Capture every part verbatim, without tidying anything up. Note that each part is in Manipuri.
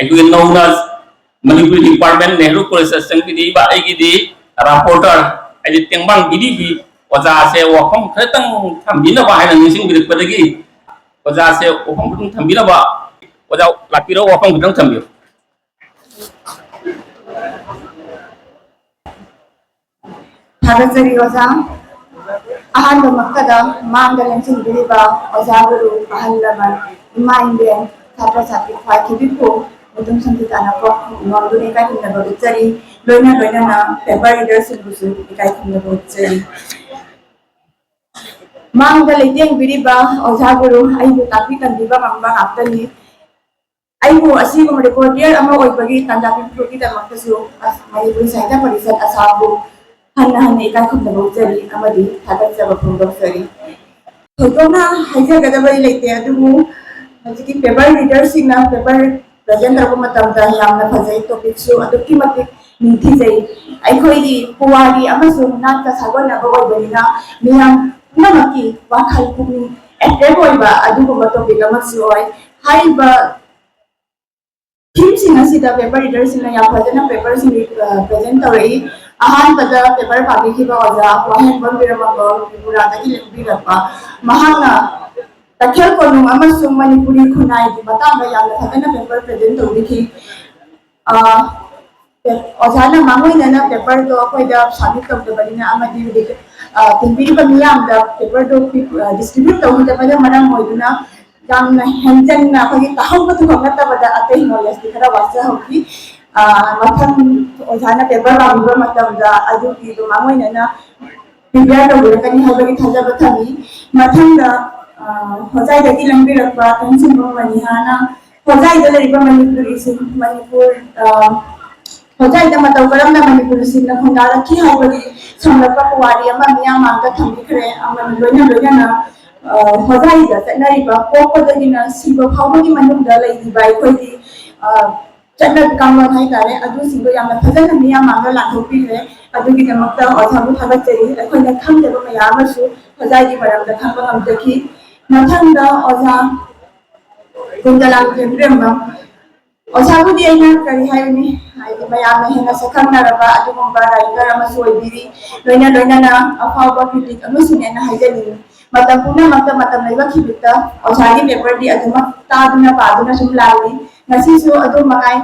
ꯑꯩꯈꯣꯏꯒꯤ ꯅꯧꯅ ꯃꯅꯤꯄꯨꯔꯤ ꯗꯤꯄꯥꯔꯠꯃꯦꯟ ꯅꯦꯍꯔꯨ ꯀꯣꯂꯦꯖꯇ ꯆꯪꯕꯤꯔꯛꯏꯕ ꯑꯩꯒꯤꯗꯤ ꯔꯥꯄꯣꯔꯇꯔ, ꯍꯥꯏꯗꯤ ꯇꯦꯡꯕꯥꯡ ꯄꯤꯔꯤꯕꯤ ꯑꯣꯖꯥꯁꯦ ꯋꯥꯐꯝ ꯈꯔꯇꯪ ꯊꯝꯕꯤꯅꯕ ꯍꯥꯏꯅ ꯅꯤꯡꯁꯤꯡꯕꯤꯔꯛꯄꯗꯒꯤ ꯑꯣꯖꯥꯁꯦ ꯋꯥꯐꯝ ꯈꯔꯇꯪ ꯊꯝꯕꯤꯅꯕ꯫ ꯑꯣꯖꯥ ꯂꯥꯛꯄꯤꯔꯣ, ꯋꯥꯐꯝ ꯈꯔꯇꯪ ꯊꯝꯕꯤꯌꯨ꯫ ꯊꯥꯒꯠꯆꯔꯤ ꯑꯣꯖꯥ꯫ ꯑꯍꯥꯟꯕꯃꯛꯇꯗ ꯃꯥꯡꯗ ꯂꯦꯡꯁꯤꯟꯕꯤꯔꯤꯕ ꯑꯣꯖꯥ ꯒꯨꯔꯨ, ꯑꯍꯜ ꯂꯃꯟ, ꯏꯃꯥ ꯏꯕꯦꯟ, ꯁꯥꯇ꯭ꯔ ꯁꯥꯇ꯭ꯔꯤ ꯈ꯭ꯋꯥꯏ ꯈꯤꯕꯤꯛꯄꯨ ꯃꯇꯨꯡ ꯁꯝꯈꯤꯗꯅ ꯅꯣꯟꯗꯨꯅ ꯏꯀꯥꯏ ꯈꯨꯝꯅꯕ ꯎꯠꯆꯔꯤ꯫ ꯂꯣꯏꯅ ꯂꯣꯏꯅꯅ ꯄꯦꯄꯔ ꯔꯤꯗꯔꯁꯤꯡꯕꯨꯁꯨ ꯏꯀꯥꯏ ꯈꯨꯝꯅꯕ ꯎꯠꯆꯔꯤ꯫ ꯃꯥꯡꯗ ꯂꯩꯇꯦꯡꯕꯤꯔꯤꯕ ꯑꯣꯖꯥ ꯒꯨꯔꯨ, ꯑꯩꯕꯨ ꯇꯥꯛꯄꯤ ꯇꯝꯕꯤꯕ ꯉꯝꯕ ꯉꯥꯛꯇꯅꯤ꯫ ꯑꯩꯕꯨ ꯑꯁꯤꯒꯨꯝꯕ ꯔꯦꯀꯣꯔꯗꯤꯌꯔ ꯑꯃ ꯑꯣꯏꯕꯒꯤ ꯇꯥꯟꯖꯥ ꯄꯤꯕꯤꯕꯒꯤꯗꯃꯛꯇꯁꯨ ꯃꯅꯤꯄꯨꯔꯤ ꯁꯥꯍꯤꯇ꯭ꯌ ꯄꯔꯤꯁꯠ ꯑꯁꯥꯝꯕꯨ ꯍꯟꯅ ꯍꯟꯅ ꯏꯀꯥꯏ ꯈꯨꯝꯅꯕ ꯎꯠꯆꯔꯤ ꯑꯃꯗꯤ ꯊꯥꯒꯠꯆꯕ ꯐꯣꯡꯗꯣꯛꯆꯔꯤ꯫ ꯊꯣꯏꯗꯣꯛꯅ ꯍꯥꯏꯖꯒꯗꯕꯗꯤ ꯂꯩꯇꯦ, ꯑꯗꯨꯕꯨ ꯍꯧꯖꯤꯛꯀꯤ ꯄꯦꯄꯔ ꯔꯤꯗꯔꯁꯤꯡꯅ ꯄꯦꯄꯔ ꯄ꯭ꯔꯖꯦꯟ ꯇꯧꯔꯛꯄ ꯃꯇꯝꯗ ꯌꯥꯝꯅ ꯐꯖꯩ, ꯇꯣꯄꯤꯛꯁꯨ ꯑꯗꯨꯛꯀꯤ ꯃꯇꯤꯛ ꯅꯤꯡꯊꯤꯖꯩ꯫ ꯑꯩꯈꯣꯏꯒꯤ ꯄꯨꯋꯥꯔꯤ ꯑꯃꯁꯨꯡ ꯅꯥꯠꯀ ꯁꯥꯒꯣꯟꯅꯕ ꯑꯣꯏꯕꯅꯤꯅ ꯃꯤꯌꯥꯝ ꯄꯨꯝꯅꯃꯛꯀꯤ ꯋꯥꯈꯜ ꯄꯨꯛꯅꯤꯡ ꯑꯦꯇ꯭ꯔꯦꯛ ꯑꯣꯏꯕ ꯑꯗꯨꯒꯨꯝꯕ ꯇꯣꯄꯤꯛ ꯑꯃꯁꯨ ꯑꯣꯏ꯫ ꯍꯥꯏꯔꯤꯕ ꯊꯤꯝꯁꯤꯡ ꯑꯁꯤꯗ ꯄꯦꯄꯔ ꯔꯤꯗꯔꯁꯤꯡꯅ ꯌꯥꯝ ꯐꯖꯅ ꯄꯦꯄꯔꯁꯤꯡ ꯄ꯭ꯔꯖꯦꯟ ꯇꯧꯔꯛꯏ꯫ ꯑꯍꯥꯟꯕꯗ ꯄꯦꯄꯔ ꯄꯥꯕꯤꯈꯤꯕ ꯑꯣꯖꯥ ꯋꯥꯍꯦꯡꯕꯝ ꯕꯤꯔꯃꯪꯒꯣꯜ ꯇ꯭ꯔꯤꯄꯨꯔꯥꯗꯒꯤ ꯂꯦꯡꯕꯤꯔꯛꯄ, ꯃꯍꯥꯛꯅ ꯇꯈꯦꯜ ꯀꯣꯅꯨꯡ ꯑꯃꯁꯨꯡ ꯃꯅꯤꯄꯨꯔꯤ ꯈꯨꯟꯅꯥꯏꯒꯤ ꯃꯇꯥꯡꯗ ꯌꯥꯝꯅ ꯐꯖꯅ ꯄꯦꯄꯔ ꯄ꯭ꯔꯖꯦꯟ ꯇꯧꯕꯤꯈꯤ꯫ ꯑ, ꯑꯣꯖꯥꯅ ꯃꯥꯡꯑꯣꯏꯅꯅ ꯄꯦꯄꯔꯗꯣ ꯑꯩꯈꯣꯏꯗ ꯁꯕꯃꯤꯠ ꯇꯧꯗꯕꯅꯤꯅ ꯑꯃꯗꯤ ꯍꯧꯖꯤꯛ, ꯑ, ꯊꯤꯟꯕꯤꯔꯤꯕ ꯃꯤꯌꯥꯝꯗ ꯄꯦꯄꯔꯗꯣ ꯗꯤꯁꯇ꯭ꯔꯤꯕ꯭ꯌꯨꯠ ꯇꯧꯕꯤꯗꯕꯅ ꯃꯔꯝ ꯑꯣꯏꯗꯨꯅ ꯌꯥꯝꯅ ꯍꯦꯟꯖꯟꯅ ꯑꯩꯈꯣꯏꯒꯤ ꯇꯥꯍꯧꯕꯗꯨ ꯈꯛ ꯅꯠꯇꯕꯗ ꯑꯇꯩ ꯅꯣꯂꯦꯖꯇꯤ ꯈꯔ ꯋꯥꯠꯆꯍꯧꯈꯤ꯫ ꯑ, ꯃꯊꯪ ꯑꯣꯖꯥꯅ ꯄꯦꯄꯔ ꯄꯥꯕꯤꯕ ꯃꯇꯝꯗ ꯑꯗꯨꯒꯤꯗꯣ ꯃꯥꯡꯑꯣꯏꯅꯅ ꯄ꯭ꯔꯤꯄꯦꯌꯔ ꯇꯧꯕꯤꯔꯛꯀꯅꯤ ꯍꯥꯏꯕꯒꯤ ꯊꯥꯖꯕ ꯊꯝꯃꯤ꯫ ꯃꯊꯪꯗ, ꯑ, ꯍꯣꯖꯥꯏꯗꯒꯤ ꯂꯦꯡꯕꯤꯔꯛꯄ ꯇꯣꯟꯁꯤꯟꯕꯝ ꯃꯅꯤꯍꯥꯅ ꯍꯣꯖꯥꯏꯗ ꯂꯩꯔꯤꯕ ꯃꯅꯤꯄꯨꯔꯤꯁꯤꯡ, ꯃꯅꯤꯄꯨꯔ, ꯑ, ꯍꯣꯖꯥꯏꯗ ꯃꯇꯧ ꯀꯔꯝꯅ ꯃꯅꯤꯄꯨꯔꯤꯁꯤꯡꯅ ꯈꯨꯟꯗꯥꯔꯛꯈꯤ ꯍꯥꯏꯕꯒꯤ ꯁꯝꯂꯞꯄ ꯄꯨꯋꯥꯔꯤ ꯑꯃ ꯃꯤꯌꯥꯝ ꯃꯥꯡꯗ ꯊꯝꯕꯤꯈ꯭ꯔꯦ꯫ ꯑꯃ ꯂꯣꯏꯅ ꯂꯣꯏꯅꯅ, ꯑ, ꯍꯣꯖꯥꯏꯗ ꯆꯠꯅꯔꯤꯕ ꯄꯣꯛꯄꯗꯒꯤꯅ ꯁꯤꯕ ꯐꯥꯎꯕꯒꯤ ꯃꯅꯨꯡꯗ ꯂꯩꯔꯤꯕ ꯑꯩꯈꯣꯏꯒꯤ, ꯑ, ꯆꯠꯅ ꯀꯥꯡꯂꯣꯟ ꯍꯥꯏꯇꯥꯔꯦ, ꯑꯗꯨꯁꯤꯡꯗꯣ ꯌꯥꯝꯅ ꯐꯖꯅ ꯃꯤꯌꯥꯝ ꯃꯥꯡꯗ ꯂꯥꯟꯊꯣꯛꯄꯤꯈ꯭ꯔꯦ꯫ ꯑꯗꯨꯒꯤꯗꯃꯛꯇ ꯑꯣꯖꯥꯕꯨ ꯊꯥꯒꯠꯆꯔꯤ꯫ ꯑꯩꯈꯣꯏꯅ ꯈꯪꯗꯕ ꯃꯌꯥꯝ ꯑꯃꯁꯨ ꯍꯣꯖꯥꯏꯒꯤ ꯃꯔꯝꯗ ꯈꯪꯕ ꯉꯝꯖꯈꯤ꯫ ꯃꯊꯪꯗ ꯑꯣꯖꯥ ꯀꯨꯟꯗꯂꯥ ꯈꯦꯝꯕꯤꯔꯝꯕ, ꯑꯣꯖꯥꯕꯨꯗꯤ ꯑꯩꯅ ꯀꯔꯤ ꯍꯥꯏꯔꯨꯅꯤ, ꯍꯥꯏꯗꯤ ꯃꯌꯥꯝꯅ ꯍꯦꯟꯅ ꯁꯛꯈꯪꯅꯔꯕ ꯑꯗꯨꯒꯨꯝꯕ writer ꯑꯃꯁꯨ ꯑꯣꯏꯕꯤꯔꯤ, ꯂꯣꯏꯅ ꯂꯣꯏꯅꯅ ꯑꯐꯥꯎꯕ critic ꯑꯃꯁꯨꯅꯦꯅ ꯍꯥꯏꯖꯅꯤꯡꯉꯤ꯫ ꯃꯇꯝ ꯄꯨꯝꯅꯃꯛꯇ ꯃꯇꯝ ꯂꯩꯕ ꯈꯤꯕꯤꯛꯇ ꯑꯣꯖꯥꯒꯤ paperꯗꯤ ꯑꯗꯨꯃꯛ ꯇꯥꯗꯨꯅ ꯄꯥꯗꯨꯅ ꯁꯨꯝ ꯂꯥꯛꯂꯤ꯫ ꯉꯁꯤꯁꯨ ꯑꯗꯨ ꯃꯉꯥꯏ,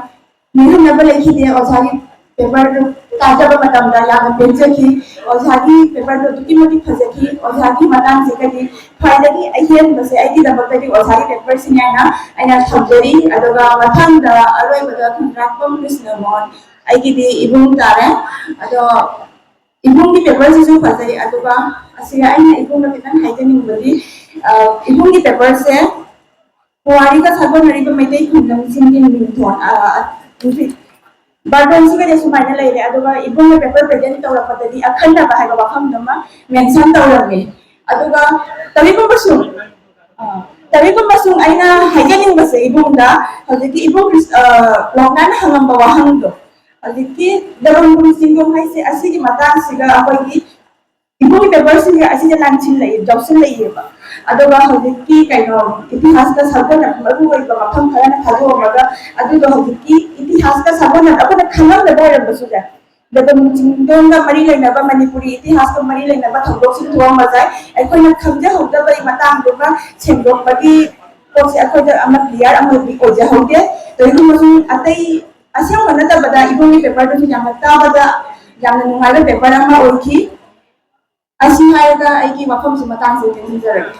ꯅꯤꯡꯍꯟꯅꯕ ꯂꯩꯈꯤꯗꯦ꯫ ꯑꯣꯖꯥꯒꯤ paperꯗꯨ ꯇꯥꯖꯕ ꯃꯇꯝꯗ ꯌꯥꯝꯅ ꯄꯦꯟꯖꯈꯤ꯫ ꯑꯣꯖꯥꯒꯤ paperꯗꯨ ꯑꯗꯨꯛꯀꯤ ꯃꯇꯤꯛ ꯐꯖꯈꯤ꯫ ꯑꯣꯖꯥꯒꯤ ꯃꯇꯥꯡꯁꯤꯗꯗꯤ ꯈ꯭ꯋꯥꯏꯗꯒꯤ ꯑꯍꯦꯟꯕꯁꯦ ꯑꯩꯒꯤꯗꯃꯛꯇꯗꯤ ꯑꯣꯖꯥꯒꯤ paperꯁꯤꯅꯦꯅ ꯑꯩꯅ ꯊꯝꯖꯔꯤ꯫ ꯑꯗꯨꯒ ꯃꯊꯪꯗ ꯑꯔꯣꯏꯕꯗ ꯈꯨꯟꯗ꯭ꯔꯥꯛꯄꯝ ꯀ꯭ꯔꯤꯁꯅꯃꯣꯍꯟ, ꯑꯩꯒꯤꯗꯤ ꯏꯕꯨꯡ ꯇꯥꯔꯦ꯫ ꯑꯗꯣ ꯏꯕꯨꯡꯒꯤ paperꯁꯤꯁꯨ ꯐꯖꯩ꯫ ꯑꯗꯨꯒ ꯑꯁꯤꯗ ꯑꯩꯅ ꯏꯕꯨꯡꯗ ꯈꯤꯇꯪ ꯍꯥꯏꯖꯅꯤꯡꯕꯗꯤ, ꯑ, ꯏꯕꯨꯡꯒꯤ paperꯁꯦ ꯄꯨꯋꯥꯔꯤꯒ ꯁꯥꯒꯣꯟꯅꯔꯤꯕ ꯃꯩꯇꯩ ꯈꯨꯡꯒꯪꯁꯤꯡꯒꯤ ꯃꯤꯡꯊꯣꯟ, ꯑ, ꯑ, ꯍꯧꯖꯤꯛ ꯕꯥꯔꯇꯣꯟꯁꯤꯒꯗꯤ ꯁꯨꯃꯥꯏꯅ ꯂꯩꯔꯦ꯫ ꯑꯗꯨꯒ ꯏꯕꯨꯡꯅ paper present ꯇꯧꯔꯛꯄꯗꯗꯤ ꯑꯈꯟꯅꯕ ꯍꯥꯏꯕ ꯋꯥꯐꯝꯗꯨꯃ mention ꯇꯧꯔꯝꯃꯤ꯫ ꯑꯗꯨꯒ ꯀꯔꯤꯒꯨꯝꯕ ꯁꯨꯝ, ꯑ, ꯀꯔꯤꯒꯨꯝꯕ ꯁꯨꯝ ꯑꯩꯅ ꯍꯥꯏꯖꯅꯤꯡꯕꯁꯦ ꯏꯕꯨꯡꯗ, ꯍꯧꯖꯤꯛꯀꯤ ꯏꯕꯨꯡ ꯀ꯭ꯔꯤꯁ-, ꯑ, ꯔꯣꯛꯅꯥꯅ ꯍꯪꯉꯝꯕ ꯋꯥꯍꯪꯗꯣ, ꯍꯧꯖꯤꯛꯀꯤ ꯗꯕꯣꯡꯕꯨꯡ ꯆꯤꯡꯒꯣꯡ ꯍꯥꯏꯁꯦ ꯑꯁꯤꯒꯤ ꯃꯇꯥꯡꯁꯤꯒ ꯑꯩꯈꯣꯏꯒꯤ ꯏꯕꯨꯡꯒꯤ paperꯁꯤꯡꯁꯦ ꯑꯁꯤꯗ ꯂꯥꯟꯁꯤꯜꯂꯛꯏ, ꯌꯥꯎꯁꯤꯜꯂꯛꯏꯑꯕ꯫ ꯑꯗꯨꯒ ꯍꯧꯖꯤꯛꯀꯤ ꯀꯩꯅꯣ ꯏꯇꯤꯍꯥꯁꯀ ꯁꯥꯒꯣꯟꯅꯕ ꯃꯔꯨ ꯑꯣꯏꯕ ꯃꯐꯝ ꯈꯔꯅ ꯊꯥꯗꯣꯛꯑꯝꯃꯒ, ꯑꯗꯨꯗꯣ ꯍꯧꯖꯤꯛꯀꯤ ꯏꯇꯤꯍꯥꯁꯀ ꯁꯥꯒꯣꯟꯅꯕ ꯑꯩꯈꯣꯏꯅ ꯈꯪꯉꯝꯗꯕ ꯑꯣꯏꯔꯝꯕꯁꯨ ꯌꯥꯏ꯫ ꯗꯕꯣꯡ ꯆꯤꯡꯗꯣꯟꯒ ꯃꯔꯤ ꯂꯩꯅꯕ, ꯃꯅꯤꯄꯨꯔꯤ ꯏꯇꯤꯍꯥꯁꯀ ꯃꯔꯤ ꯂꯩꯅꯕ ꯊꯧꯗꯣꯛꯁꯤꯡ ꯊꯣꯛꯑꯝꯕ ꯌꯥꯏ꯫ ꯑꯩꯈꯣꯏꯅ ꯈꯪꯖꯍꯧꯗꯕꯒꯤ ꯃꯇꯥꯡꯗꯨꯒ ꯁꯦꯡꯗꯣꯛꯄꯒꯤ ꯄꯣꯠꯁꯦ ꯑꯩꯈꯣꯏꯗ ꯑꯃ clear ꯑꯃꯗꯤ ꯑꯣꯏꯖꯍꯧꯗꯦ꯫ ꯀꯔꯤꯒꯨꯝꯕꯁꯨ ꯑꯇꯩ ꯑꯁꯦꯡꯕ ꯅꯠꯇꯕꯗ ꯏꯕꯨꯡꯒꯤ paperꯗꯨꯁꯨ ꯌꯥꯝꯅ ꯇꯥꯕꯗ ꯌꯥꯝꯅ ꯅꯨꯡꯉꯥꯏꯕ paper ꯑꯃ ꯑꯣꯏꯈꯤ꯫ ꯑꯁꯤ ꯍꯥꯏꯔꯒ ꯑꯩꯒꯤ ꯋꯥꯐꯝꯁꯤ ꯃꯇꯥꯡꯁꯤꯗ ꯊꯝꯖꯔꯒꯦ꯫